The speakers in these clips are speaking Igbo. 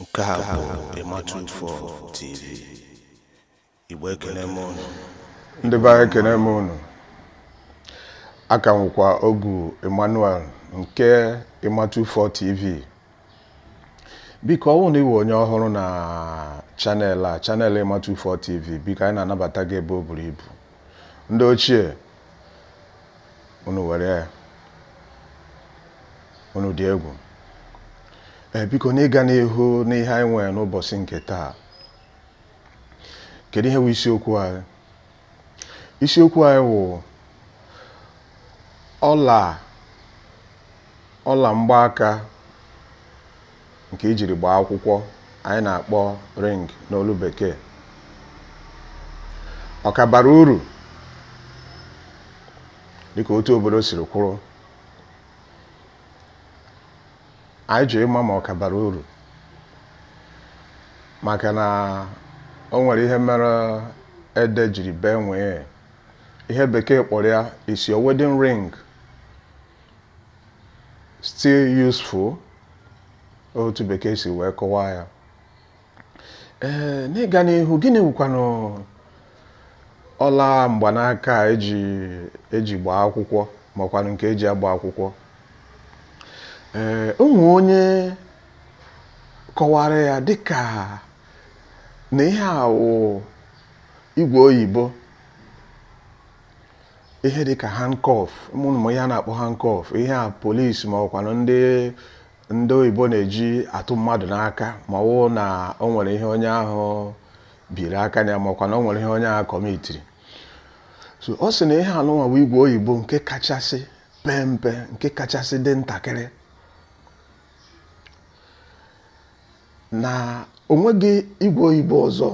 Nke a bụ Ịma24 TV. Igbo, ekene m unu. Ndị be anyị, ekene m unu. Aka nwụkwa Ogu Emmanuel nke Ịma24 TV. Biko, ọ bụrụ na ị wụ onye ọhụrụ na channel a, channel Ịma24 TV, biko, anyị na-anabata gị ebe o buru ibu. Ndị ochie, unu were ya, unu dị egwu. Ee, biko, n'ịga n'ihu n'ihe anyị nwere n'ụbọchị nke taa, kedu ihe bụ isiokwu anyị? Isiokwu anyị wụ ọla mgbaaka nke ijiri gbaa akwụkwọ, anyị na-akpọ ring n'olu Bekee. Ọ ka bara uru dịka otu obodo siri kwụrụ? Anyị ji ịma ma ọ ka bara uru, maka na o nwere ihe mere ede jiri bee nwee ihe Bekee kpọrọ ya, "Is your wedding ring still useful?" Otu Bekee si wee kọwaa ya. Ee, n'ịga n'ihu, gịnị wụkwanụ ọla mgbanaka eji gbaa akwụkwọ, makwanụ nke eji agba akwụkwọ? Ee, o nwee onye kọwara ya dịka na ihe a wụ igwe oyibo, ihe dịka handcuff. Ụmụ ihe a na-akpọ handcuff, ihe a polisi ma ọkwanụ ndị oyibo na-eji atụ mmadụ n'aka, ma ọ wụ na o nwere ihe onye ahụ biri aka na ya, ma ọkwa na o nwere ihe onye ahụ commitiri. So ọ sị na ihe anụnwa bụ igwe oyibo nke kachasị pee mpe, nke kachasị dị ntakịrị, na onweghị igwe oyibo ọzọ,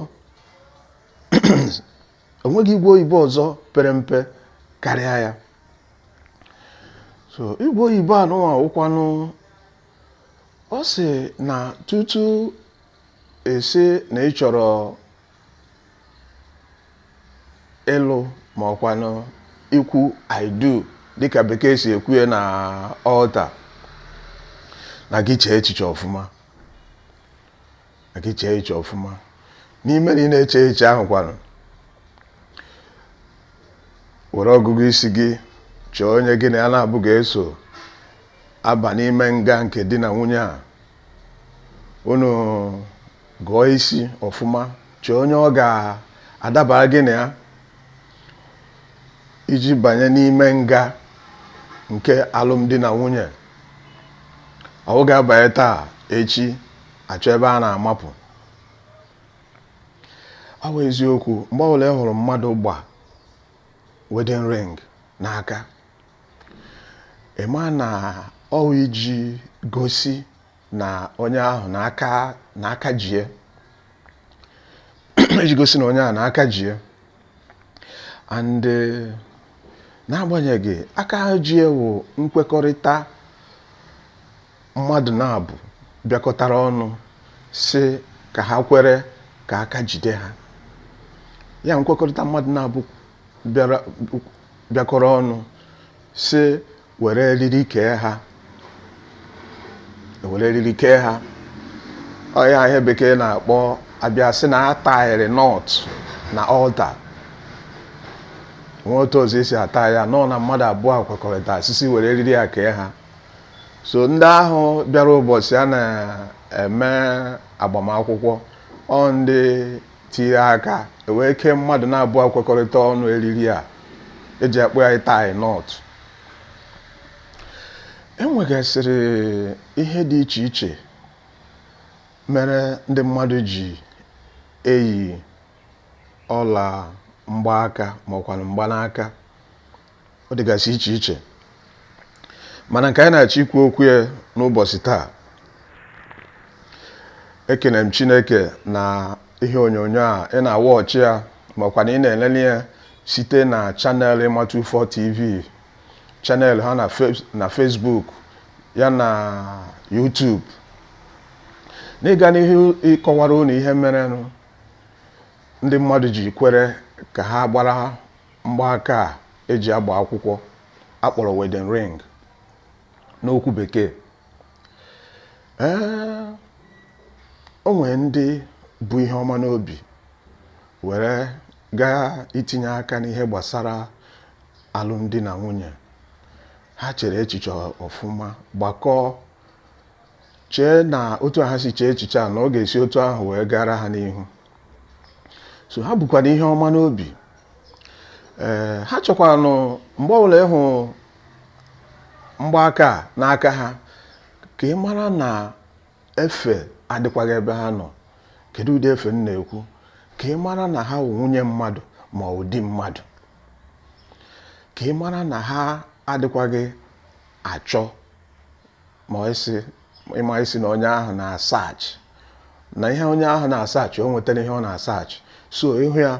onweghị igwe oyibo ọzọ pere mpe karịa ya. So igwe oyibo anụnwa wụkwanụ, ọ sị na tutu esi na ị chọrọ ịlụ, ma ọkwanụ ikwu "I do" dịka Bekee si ekwu ya na altar, na gị chee echiche ọfụma, na gị chee echiche ọfụma. N'ime na ị na-eche echiche ahụ kwanụ, were ọgụgụ isi gị chọọ onye gị na ya na-abụ ga-eso aba n'ime nga nke di na nwunye a. Unu gụọ isi ọfụma, chọọ onye ọ ga-adabara gị na ya iji banye n'ime nga nke alụmdi na nwunye. Ọ ga-abanye taa, echi achọ ebe a na-amapụ. Ọ bụ eziokwu, mgbe ọbụla ị hụrụ mmadụ gba wedding ring n'aka, ị ma na ọ iji gosi na onye ahụ na aka jie, iji gosi na onye ahụ na aka jie. And n'agbanyeghị aka ahụ jie wụ nkwekọrịta mmadụ na-abụ bịakọtara ọnụ si ka ha kwere ka aka jide ha. Ya nkwekọrịta mmadụ na-abụ bịara bịakọrọ ọnụ si were eriri kee ha, were eriri kee ha. Ọ ya ihe Bekee na-akpọ, abịa sị na atieịrị knot na altar. Nwe otu ọzọ esi ata ya nọ na mmadụ abụọ kwekọrịta sisi were eriri ya kee ha. So ndị ahụ bịara ụbọchị a na-eme agbamakwụkwọ, ọ ndị tinye aka ewee kee mmadụ na-abụọ kwekọrịta ọnụ eriri a eji akpọ ya tie knot. Enwegasịrị ihe dị iche iche mere ndị mmadụ ji eyi ọla mgbaaka ma ọkwanụ mgbanaka. Ọ dịgasị iche iche, mana nke anyị na-achọ ikwu okwu ya n'ụbọchị taa, ekene m Chineke na ihe onyonyo a ị na-awatch ya, makwa na ị na-elele ya site na channel Ịma24 TV, channel ha na Facebook ya na YouTube. N'ịga n'ihu ịkọwara unu ihe merenụ ndị mmadụ ji kwere ka ha gbara mgbaaka a eji agba akwụkwọ akpọrọ wedding ring n'okwu Bekee, ee, O nwere ndị bu ihe ọma n'obi were gaa itinye aka n'ihe gbasara alụmdi na nwunye. Ha chere echiche ọfụma, gbakọọ, chee na otu a ha si chee echiche a na ọ ga-esi otu ahụ wee gara ha n'ihu. So ha bukwara ihe ọma n'obi. Ee, ha chọkwanụ mgbe ọbụla ịhụ mgbaaka a n'aka ha, ka ị mara na efe adịkwaghị ebe ha nọ. Kedu ụdị efe m na-ekwu? Ka ị mara na ha wụ nwunye mmadụ ma ọ wụ di mmadụ, ka ị mara na ha adịkwaghị achọ ma isi ịma isi na onye ahụ na-asearch, na ihe onye ahụ na-asearch, o nwetara ihe ọ na-asearch. So ịhụ ya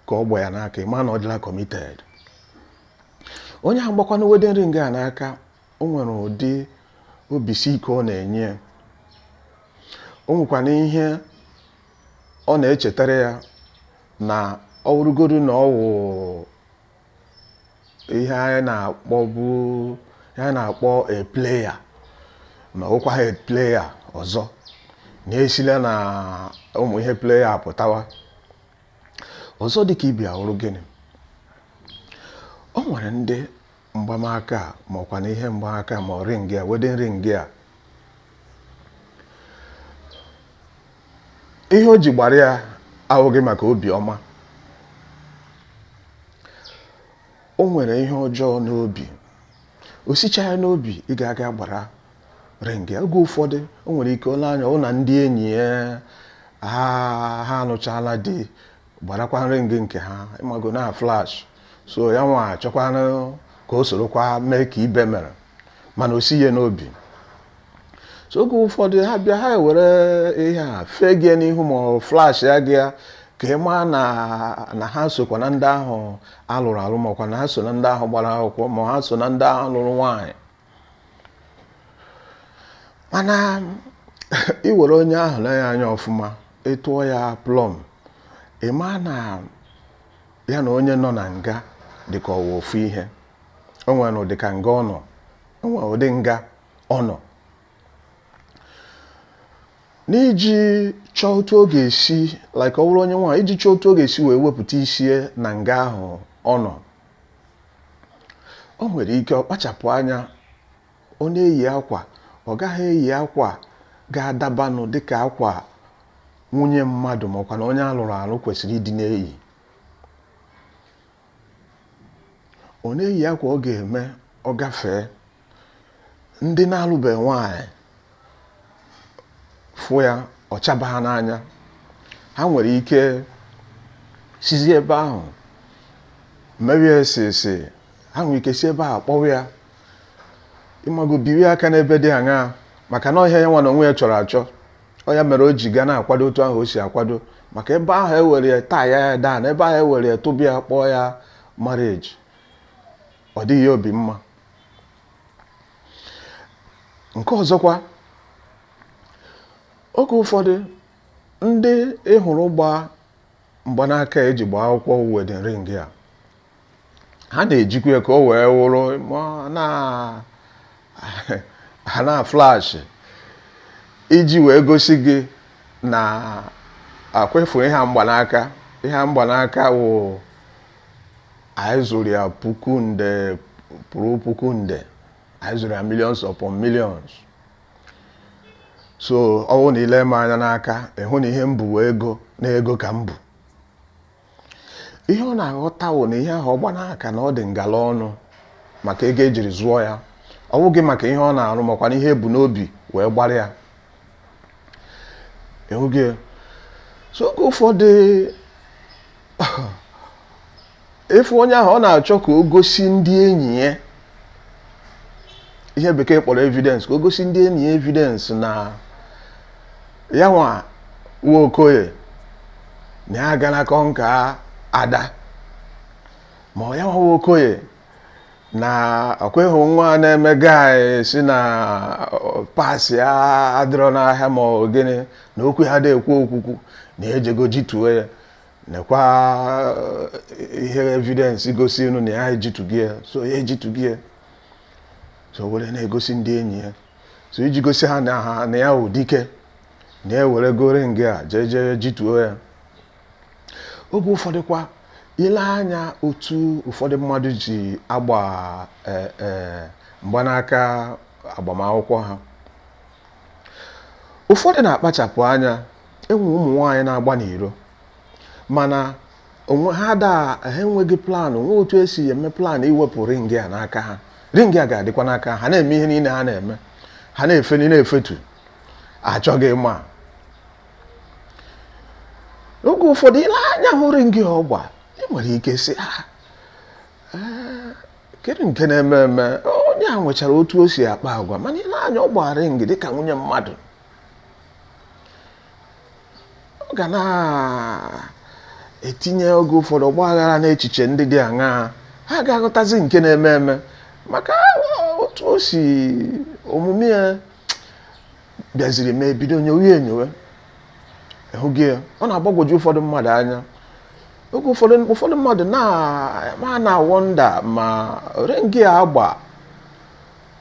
ka ọ gba ya n'aka, ịma na ọ dịla committed. Onye ahụ gbakwana wedding ring a n'aka, o nwere ụdị obisi ike ọ na-enye ya. O nwekwana ihe ọ na-echetara ya na ọ wụrụgodu na ọ wụ ihe anyị na-akpọbu, ihe anyị na-akpọ a player, na ọwụkwa ha a player ọzọ, na-esila na ụmụ ihe player apụtawa ọzọ. Dịka ibi awụrụ gịnị, o nwere ndị mgbamaka a, ma ọkwa na ihe mgbamaka, ma ọ ring a, wedding ring a, ihe o ji gbara ya ahụghị maka obiọma. O nwere ihe ọjọọ n'obi, o sicha ya n'obi ị ga-aga gbara ring ya. Oge ụfọdụ o nwere ike ole anya ọ na ndị enyi ya ha anụchala di, gbarakwa ring nke ha, ịmago na flash. So ya nwa achọkwanụ ka o sorokwa mee ka ibe mere, mana o si ya n'obi. So oge ụfọdụ ha bịa, ha ewere ihe a fee gị n'ihu ma ọ flash ya gị ya, ka ị maa na ha sokwa na ndị ahụ alụrụ alụ, makwa na ha so na ndị ahụ gbara akwụkwọ, ma ha so na ndị ahụ lụrụ nwaanyị. Mana ị were onye ahụ lee ya anya ọfụma, ịtụọ ya plọm, ị maa na ya na onye nọ na nga dịka ọwa ofu ihe. O nwere ụdị ka nga ọ nọ, o nwere ụdị nga ọ nọ. N'iji chọọ otu ọ ga-esi, like ọ bụrụ onye nwaanyị, iji chọọ otu ọ ga-esi wee wepụta isi na nga ahụ ọ nọ, o nwere ike ọ kpachapụ anya, ọ na-eyi akwa, ọ gaghị eyi akwa ga-adabanụ dịka akwa nwunye mmadụ makwa na onye alụrụ alụ kwesịrị ịdị na-eyi. Ọ na-eyi akwa ọ ga-eme ọ gafee, ndị na-alụbeghị nwaanyị fụ ya, ọ chaba ha n'anya. Ha nwere ike sizi ebe ahụ mewe esese, ha nwere ike si ebe ahụ kpọwa ya, ịmago, biri aka n'ebe dị aṅaa, maka na ọhịa ya nwa na onwe ya chọrọ achọ. Ọ ya mere o ji ga na-akwado otu ahụ o si akwado, maka ebe ahụ ewere ya taa ya ya daa na ebe ahụ ewere ya tụbịa ya kpọọ ya marriage, ọ dịghị ya obi mma. Nke ọzọkwa, oge ụfọdụ ndị ịhụrụ gba mgbanaka eji gbaa akwụkwọ wedding ring a, ha na-ejikwa ya ka o wee wụrụ ma na ha na flash, iji wee gosi gị na akwefu ihe mgbanaka, ihe mgbanaka wụ anyị zụrụ ya puku nde pụrụ puku nde, anyị zụrụ ya millions upon millions. So ọ bụrụ na ile m anya n'aka, ịhụ na ihe m bụ ego na ego ka m bụ. Ihe ọ na-aghọta wụ na ihe ahụ ọ gba n'aka na ọ dị ngala ọnụ maka ego ejiri zụọ ya, ọ bụghị maka ihe ọ na-arụ makwa na ihe ebu n'obi wee gbara ya. Ịhụghị? So oge ụfọdụ ịfụ onye ahụ, ọ na-achọ ka o gosi ndị enyi ya ihe bekee kpọrọ evidence, ka o gosi ndị enyi ya evidence na ya nwa Nwokoye na ya agala conquer ada, ma ya nwa Nwokoye na ọkweghị nwa na-eme guy si na parts ya adịrọ n'ahịa, ma ọ gịnị na okwu ha dị ekwu okwukwu na ejego jituo ya, nekwa ihe evidence gosi unu na ya ejitugi ya. So ya ejitugi ya, so were na-egosi ndị enyi ya, so iji gosi ha na ha na ya wụ dike. Na ewerego ring a jee jee jituo ya. Oge ụfọdụ kwa, ile anya otu ụfọdụ mmadụ ji agba mgbanaka agbamakwụkwọ ha, ụfọdụ na-akpachapụ anya. Enwe ụmụ nwaanyị na-agba n'iro, mana onwe ha da ha enweghị plan, onwe otu esi eme plan iwepụ ring a n'aka ha. Ring a ga-adịkwa n'aka ha, na-eme ihe niile ha na-eme, ha na-efeli na-efetu, achọghị ma. Oge ụfọdụ, ile anya hụ ring ọgba, ị nwere ike sị, "Ah, kedu nke na-eme eme?" Onye a nwechara otu o si akpa agwa, mana ile anya, ọ gbara ring dịka nwunye mmadụ. Ọ ga na-etinye oge ụfọdụ ọgba aghara n'echiche ndị dị aṅaa ha ga-aghọtazi nke na-eme eme, maka otu o si omume ya bịaziri mee, bido nyowe enyowe, ehụghị ya. Ọ na-agbagwoju ụfọdụ mmadụ anya. Oge ụfọdụ, ụfọdụ mmadụ na ma na-awonder ma ring a agba,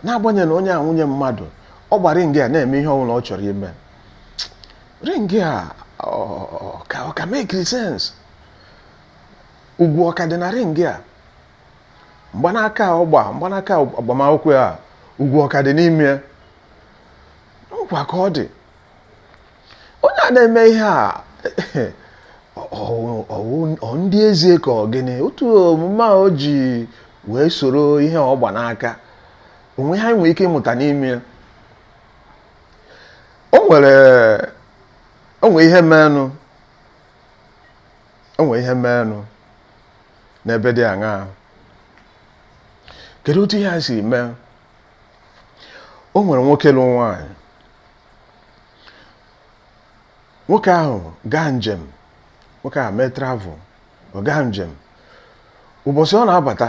n'agbanyeghị na onye a nwunye mmadụ, ọ gba ring a na-eme ihe ọbụla ọ chọrọ ime. Ring a ọ ka make sense? Ugwu ọ ka dị na ring a? Mgbanaka ọgba, mgbanaka agbamakwụkwọ a, ugwu ọ ka dị n'ime ya? Nkwa ka ọ dị onye a na-eme ihe a, ọ ndị ezie ka ọ gịnị? Otu omume a o ji wee soro ihe ọgba n'aka onwe ha nwere ike ịmụta n'ime ya. O nwere ihe menụ, o nwere ihe menụ n'ebe dị aṅaa. Kedu otu ihe a si mee? O nwere nwoke lụ nwaanyị. Nwoke ahụ gaa njem, nwoke ahụ mee travel, ọ gaa njem. Ụbọchị ọ na-abata,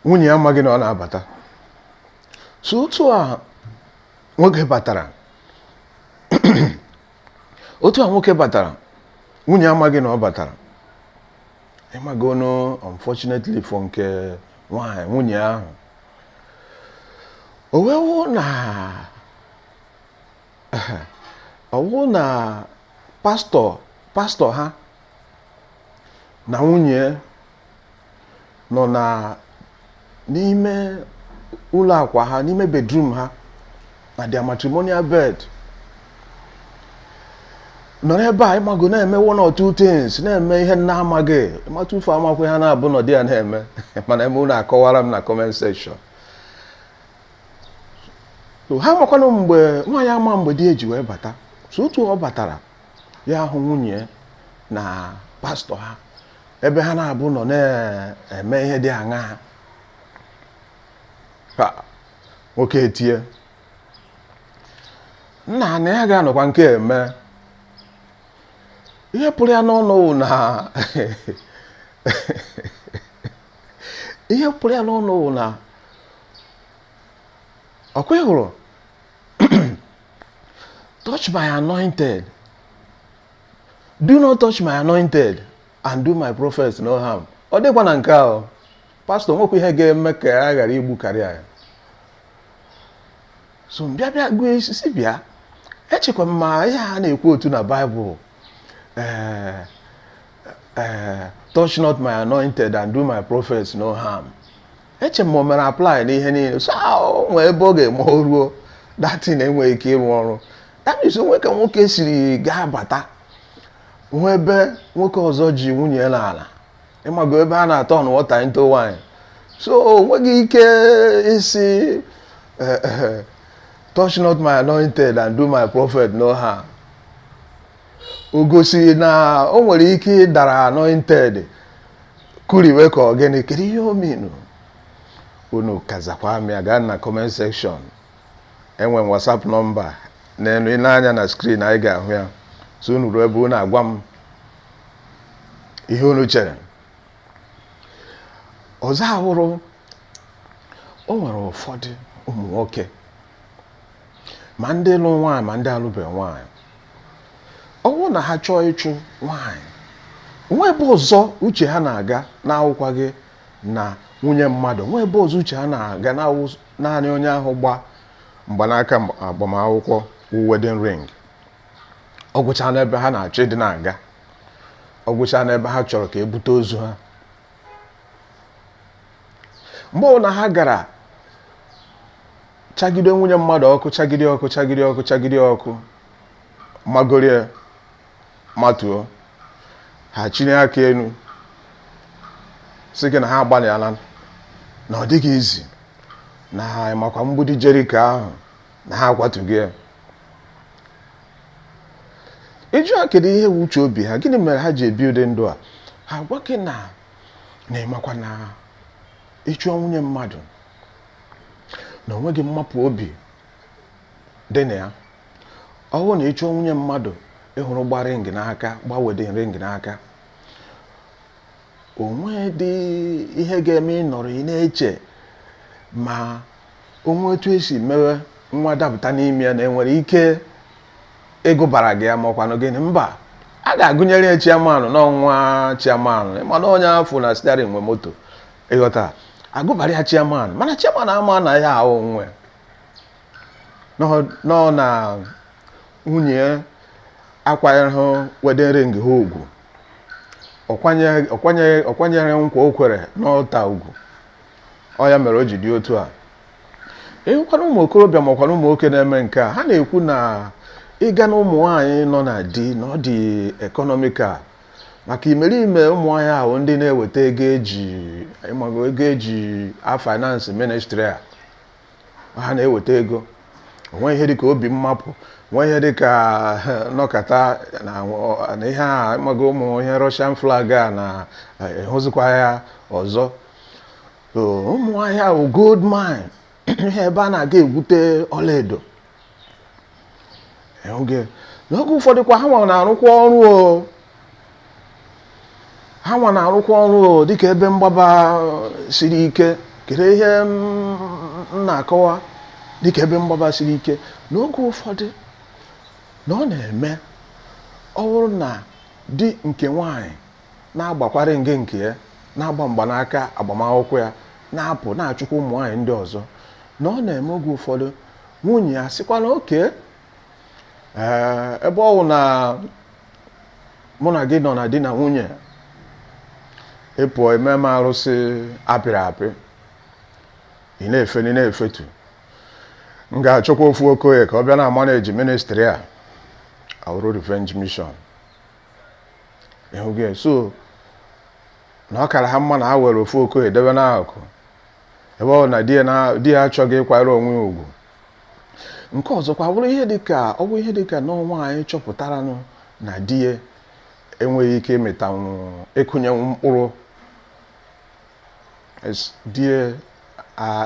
nwunye ya amaghị na ọ na-abata. So otu a nwoke batara, otu a nwoke batara, nwunye amaghị na ọ batara. Ịmagonu, unfortunately for nke nwanyị, nwunye ahụ, o wee wụ na ọ wụ na pastọ ha na nwunye nọ na n'ime ụlọ akwa ha, n'ime bedroom ha, na their matrimonial bed, nọrọ ebe a, ịmago, na-eme one or two things, na-eme ihe nna amaghị ịmatụ ufe amakwa ha na-abụ nọdị ya na-eme. Mana eme unu akọwara m na comment section. So ha makwanụ mgbe nwaanyị ama mgbe di eji wee bata. So otu ọ batara, ya ahụ nwunye na pastọ ha ebe ha na-abụ nọ na-eme ihe dị aṅaa. Ha nwoke etie nna na ya ga-anọkwa nke eme ihe pụrụ ya n'ọnụ wụ na ihe pụrụ ya n'ọnụ wụ na ọkwa ị hụrụ, "Touch my anointed, do not touch my anointed and do my prophets no harm." Ọ dịkwa na nke ahụ, pastọ nwekwa ihe ga-eme ka a ghara igbu karịa ya. So mbịa bịa gụọ isi bịa, echekwa m ma ihe a na-ekwu otu na Baịbụl, ee, "Touch not my anointed and do my prophets no harm," eche m ma o mere apply n'ihe niile. So o nwee ebe ọ ga-eme o ruo, datin enweghị ike ịrụ ọrụ. That means onwe ka nwoke siri gaa bata hụ ebe nwoke ọzọ ji nwunye ya n'ala, ịmago, ebe a na-aturn water into wine. So o nweghị ike isi, "Touch not my anointed and do my prophet no harm." O gosiri na o nwere ike ịdara anointed kuriwe ka ọ gịnị? Kedu ihe o minu? Unu kazakwa m ya. Gaa na comment section, enwe m WhatsApp number n'elu. Ile anya na screen, anyị ga-ahụ ya. So unu ruo ebe unu agwa m ihe unu chere. Ọzọ ahụrụ, o nwere ụfọdụ ụmụ nwoke, ma ndị lụ nwaanyị ma ndị alụbeghị nwaanyị, ọ bụrụ na ha chọọ ịchụ nwaanyị, nwa ebe ọzọ uche ha na-aga na-awụkwaghị na nwunye mmadụ. Nwa ebe ọzọ uche ha na-aga na-awụ naanị onye ahụ gba mgbanaka agbamakwụkwọ. wụ wedding ring. Ọ gwụcha n'ebe ha na-achọ ịdị na-aga, ọ gwụcha n'ebe ha chọrọ ka ebute ozu ha. Mgbe ọbụla ha gara chagide nwunye mmadụ ọkụ, chagide ọkụ, chagide ọkụ, chagide ọkụ, magorie matuo, ha chinye aka elu sị gị na ha agbalịala, na ọ dịghị izi, na ha makwa mgbidi Jeriko ahụ na ha akwatughị ya. Ịjụ ha kedu ihe bụ uche obi ha, gịnị mere ha ji ebi ụdị ndụ a, ha gwa gị na ịmakwa na ịchụọ nwunye mmadụ na onweghị mmapụ obi dị na ya. Ọ bụrụ na ịchụọ nwunye mmadụ ịhụrụ gba ring n'aka, gba wedding ring n'aka, onwe dị ihe ga-eme ị nọrọ ị na-eche ma onwe otu esi mewe nwa dapụta n'ime ya na enwere ike ịgụbara gị ya ma ọkwanụ gịnị. Mba, a ga-agụnyere ya chairman n'ọnwa chairman, mana onye afọ na steering nwe moto, ịghọta, agụbara ya chairman, mana chairman ama na ya ahụ nwe nọ na nwunye ya akwanyere wedding ring ha ugwu, ọkwanyere nkwa o kwere n'ọta ugwu. Ọ ya mere o ji dị otu a. Ịhụkwana ụmụ okorobịa makwana ụmụ nwoke na-eme nke a, ha na-ekwu na ịga na ụmụ nwaanyị nọ na di na ọ dị economical, maka imerime ụmụ nwaanyị ahụ ndị na-eweta ego eji ịmago ego eji a finance ministry a. Ha na-eweta ego, onwe ihe dịka obi mmapụ, nwe ihe dịka nọkata na ihe a, ịmago, ụmụ ihe Russian flag a na ehụzikwa ya ọzọ. So ụmụ nwaanyị ahụ gold mine, ihe ebe a na-aga egwute ọlaedo. Oge n'oge ụfọdụ kwa, ha nwa na-arụkwa ọrụ o, ha nwa na-arụkwa ọrụ o dịka ebe mgbaba siri ike. Kedu ihe m na-akọwa dịka ebe mgbaba siri ike? N'oge ụfọdụ na ọ na-eme, ọ bụrụ na di nke nwanyị na-agbakwara nge nke ya, na-agba mgbanaka agbamakwụkwọ ya, na-apụ na-achụkwa ụmụ nwaanyị ndị ọzọ, na ọ na-eme oge ụfọdụ nwunye ya sịkwa na oke ee, ebe ọ bụ na mụ na gị nọ na di na nwunye, ịpụọ eme m arụsị apịrị apị, ị na-efeli na-efetu, m ga-achọkwa ofu okoye ka ọ bịa na manage ministry a, awụrụ revenge mission. Ịhụ gị, so na ọ kara ha mma na ha were ofu okoye debe n'akụkụ, ebe ọ na di ya achọghị ịkwanyere onwe ya ugwu. Nke ọzọkwa bụrụ ihe dịka ọ bụ ihe dịka n'ọnwa anyị chọpụtaranụ na di ya enweghị ike ịmịtanwu, ịkụnyenwu mkpụrụ, di ya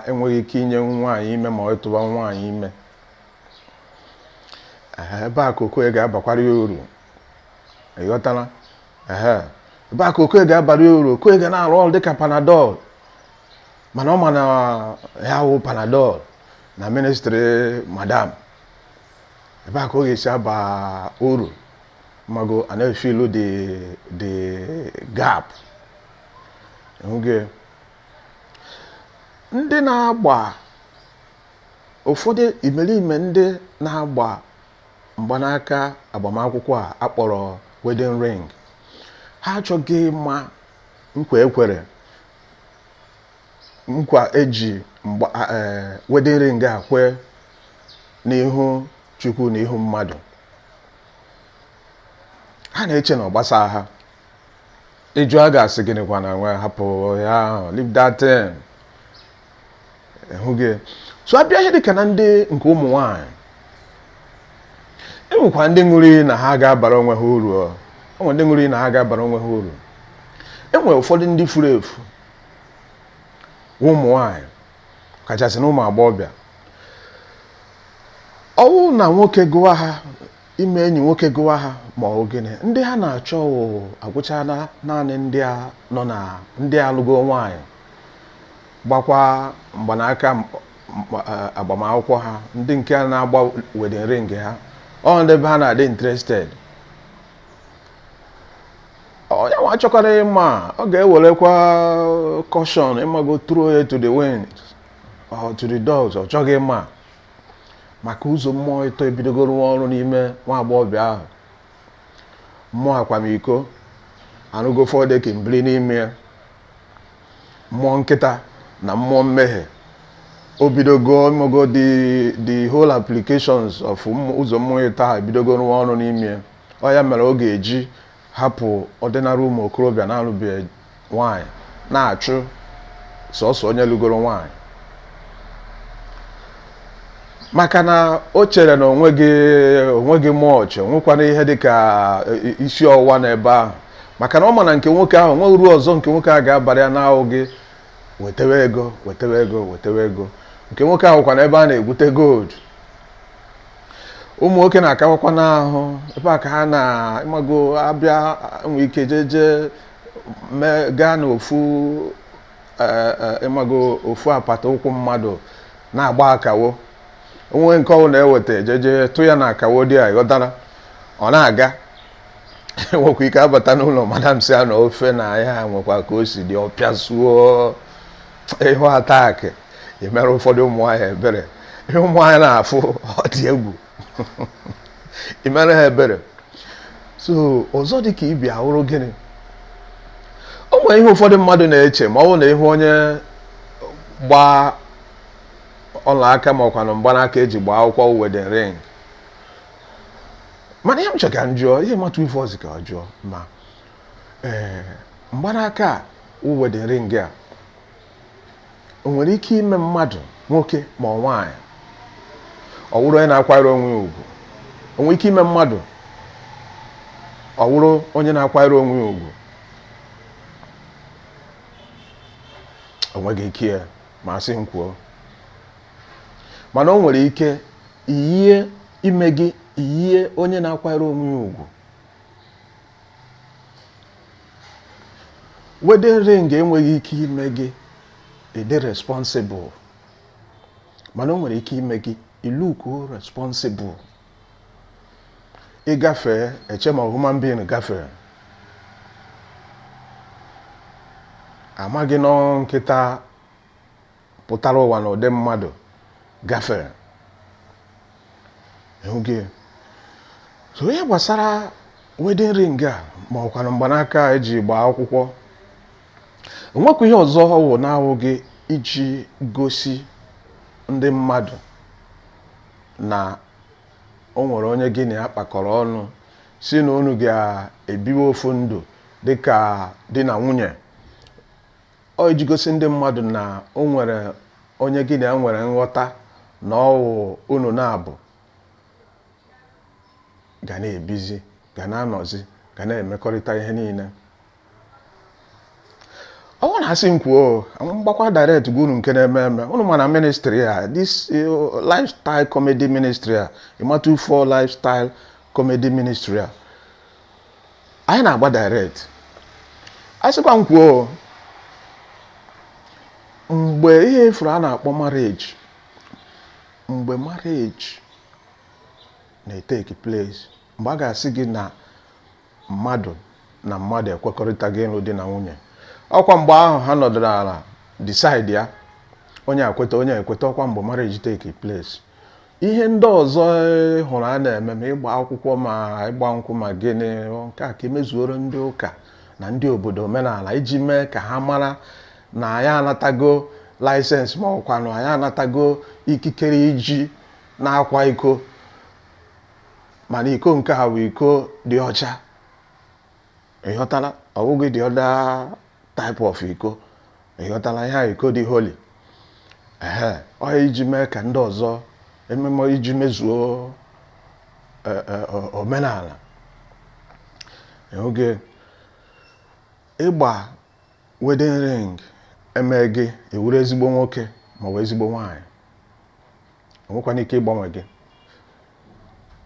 enweghị ike inye nwaanyị ime ma ọ tụba nwaanyị ime. Ebe a ka okoye ga-abakwara ya uru, ịghọtala? Ehe, ebe a ka okoye ga-abara ya uru. Okoye ga na-arụ ọrụ dịka Panadol, mana ọ ma na ya wụ Panadol na ministry madam. Ebe a ka ọ ga-esi aba uru, mago a na-efilu the gap. Oge ndị na-agba, ụfọdụ imerime ndị na-agba mgbanaka agbamakwụkwọ a akpọrọ wedding ring, ha achọghị ịma nkwa ekwere, nkwa eji wedding ring a kwe n'ihu Chukwu na ihu mmadụ. Ha na-eche na ọ gbasa ha. Ịjụ, a ga-asị gịnịkwa na nwe hapụ ya ahụ, leave that thing. Ịhụ gị, so abịa ihe dịka na ndị nke ụmụ nwanyị, enwekwa ndị ṅụrụ iyi na ha ga-abara onwe ha uru. Enwe ndị ṅụrụ iyi na ha ga-abara onwe ha uru. Enwere ụfọdụ ndị furu efu ụmụ nwanyị, kachasị na ụmụ agbọghọbịa. Ọwụ na nwoke gụwa ha, ime enyi nwoke gụwa ha, ma ọ gịnị, ndị ha na-achọ wụ agwụchala naanị ndị a nọ na ndị alụgo nwaanyị, gbakwa mgbanaka agbamakwụkwọ ha, ndị nke a na-agba wedding ring ha. Ọ ndị ebe ha na-adị interested. Onye nwa chọkwara ịma, ọ ga-ewerekwa caution, ịmago, throw it to the wind or to the dogs. Ọ chọghị ịma. Maka ụzọ mmụọ ịtọ ebidogo rụwa ọrụ n'ime nwa agbọghọbịa ahụ. Mmụọ akwamiko arụgo fọdeki mbili n'ime ya. Mmụọ nkịta na mmụọ mmehie o bidogo imego the whole applications of ụzọ mmụọ ịtọ ahụ ebidogo rụwa ọrụ n'ime ya. Ọ ya mere ọ ga-eji hapụ ọdịnala ụmụ okorobịa na-alụbeghị nwaanyị na-achụ sọsọ onye lụgoro nwaanyị, maka na o chere na onweghị much, onwekwana ihe dịka isi ọwụwa n'ebe ahụ, maka na ọ ma na nke nwoke ahụ nwe uru ọzọ nke nwoke ahụ ga-abara ya n'ahụ gị. Wetewe ego, wetewe ego, wetewe ego. Nke nwoke ahụ kwana ebe a na-egwute gold. Ụmụ nwoke na-akawakwa n'ahụ ebe a ka ha na-ịmago abịa nwee ike jeje mee gaa n'ofu ịmago ofu apata ụkwụ mmadụ na-agba akawo onwe nke ọwụ na-eweta jeje tụ ya na akawo dị a, ịghọtara? Ọ na-aga nwekwa ike abata n'ụlọ, madam si ya na ofe na ya nwekwa ka o si dị, ọpịasuo ịhụ attack emere ụfọdụ ụmụ nwaanyị ebere. Ihe ụmụ nwaanyị na-afụ, ọ dị egwu, imere ha ebere. So ọzọ dị ka ibi ahụrụ gịnị, o nwere ihe ụfọdụ mmadụ na-eche ma ọ bụrụ na ịhụ onye gbaa ọla aka ma ọkwanụ mgbanaka eji gbaa akwụkwọ, wedding ring. Mana ihe m chọrọ ka m jụọ, ihe mmatụ ife ọzọ ka ọ jụọ ma ee, mgbanaka a wụ wedding ring a, o nwere ike ime mmadụ nwoke ma ọ nwaanyị ọ wụrụ onye na-akwanyere onwe ya ugwu? O nwere ike ime mmadụ ọ wụrụ onye na-akwanyere onwe ya ugwu? O nweghị ike ya, ma asị m kwuo. Mana o nwere ike iyie ime gị iyie onye na-akwanyere onwe ya ugwu. Wedding ring enweghị ike ime gị ịdị responsible, mana o nwere ike ime gị ị look responsible. Ịgafee, eche ma human being gafere, amaghị nọ nkịta pụtara ụwa na ụdị mmadụ gafere ịhụ gị. So ihe gbasara wedding ring a ma ọkwanụ mgbanaka eji gbaa akwụkwọ, onwekwa ihe ọzọ ọ wụ na-awụ gị iji gosi ndị mmadụ na o nwere onye gị na ya kpakọrọ ọnụ si na unu ga-ebiwe ofu ndụ dịka di na nwunye. Ọ iji gosi ndị mmadụ na o nwere onye gị na ya nwere nghọta na ọwụ unu na-abụ ga na-ebizi, ga na-anọzi, ga na-emekọrịta ihe niile. Ọ bụrụ na asị m kwuo, mgbakwa direct gwa unu nke na-eme eme unu ma na ministry a, this lifestyle comedy ministry a, Ịma24 lifestyle comedy ministry a, anyị na-agba direct. Asịkwa m kwuo, mgbe ihe efuru a na-akpọ marriage, mgbe marriage na-etake place, mgbe a ga-asị gị na mmadụ na mmadụ ekwekọrịta gị ịlụ di na nwunye, ọkwa mgbe ahụ ha nọdụrụ ala decide ya, onye akweta, onye ekweta, ọkwa mgbe marriage take place. Ihe ndị ọzọ ị hụrụ a na-eme, ma ịgba akwụkwọ, ma ịgba nkwụ, ma gịnị, nke a ka emezuoro ndị ụka na ndị obodo omenala iji mee ka ha mara na anyị anatago license, ma ọkwanụ anyị anatago ikikere iji na-akwa iko. Mana iko nke a bụ iko dị ọcha, ịghọtala? Ọ bụghị the other type of iko, ịghọtala? Ihe a iko dị holy. Ehe, ọ iji mee ka ndị ọzọ ememe, iji mezuo omenala. Oge ịgba wedding ring eme gị ewuru ezigbo nwoke maọbụ ezigbo nwaanyị, enwekwana ike ịgbanwe gị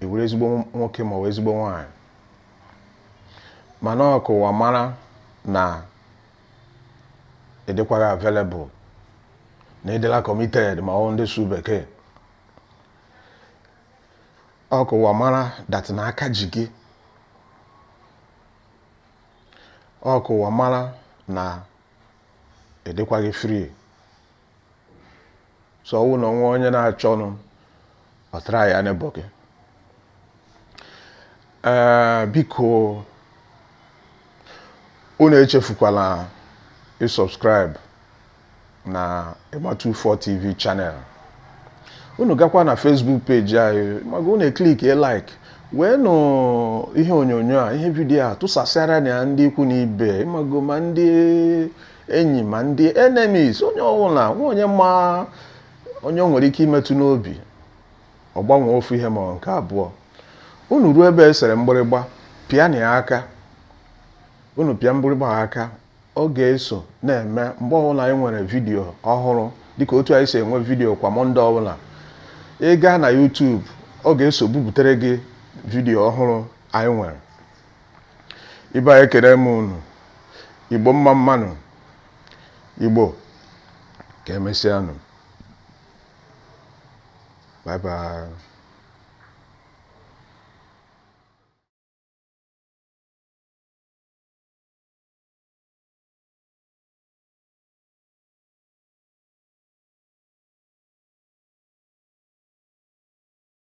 ewuru ezigbo nwoke maọbụ ezigbo nwaanyị. Mana ọ ka ụwa mara na ịdịkwaghị available, na ịdịla committed, ma ọ ndị su bekee. Ọ ka ụwa mara that na aka ji gị. Ọ ka ụwa mara na ịdịkwaghị free. So ọwụ na onwe onye na-achọnụ, Ọ try ya neighbor gị. Ee, biko, unu echefukwala ịsubscribe na Ịma24 TV channel. Unu gakwa na Facebook page anyị, maga unu eclick like, wee nụ ihe onyonyo a, ihe vidiyo a, tụsasịara na ndị ikwu na ibe, ịmago, ma ndị enyi ma ndị enemies, onye ọbụla nwa onye ma onye o nwere ike imetụ n'obi, ọ gbanwee ofu ihe ma ọ nke abụọ. Unu ruo ebe e sere mgbịrịgba, pịa na ya aka. Unu pịa mgbịrịgba aka, ọ ga-eso na-eme mgbe ọbụla anyị nwere vidiyo ọhụrụ, dịka otu anyị si enwe vidiyo kwa Monday ọbụla. Ị gaa na YouTube, ọ ga-eso bubutere gị vidiyo ọhụrụ anyị nwere. Ibe anyị, ekele m unu. Igbo, mma mmanụ. Igbo, ka emesịanụ. Bye bye.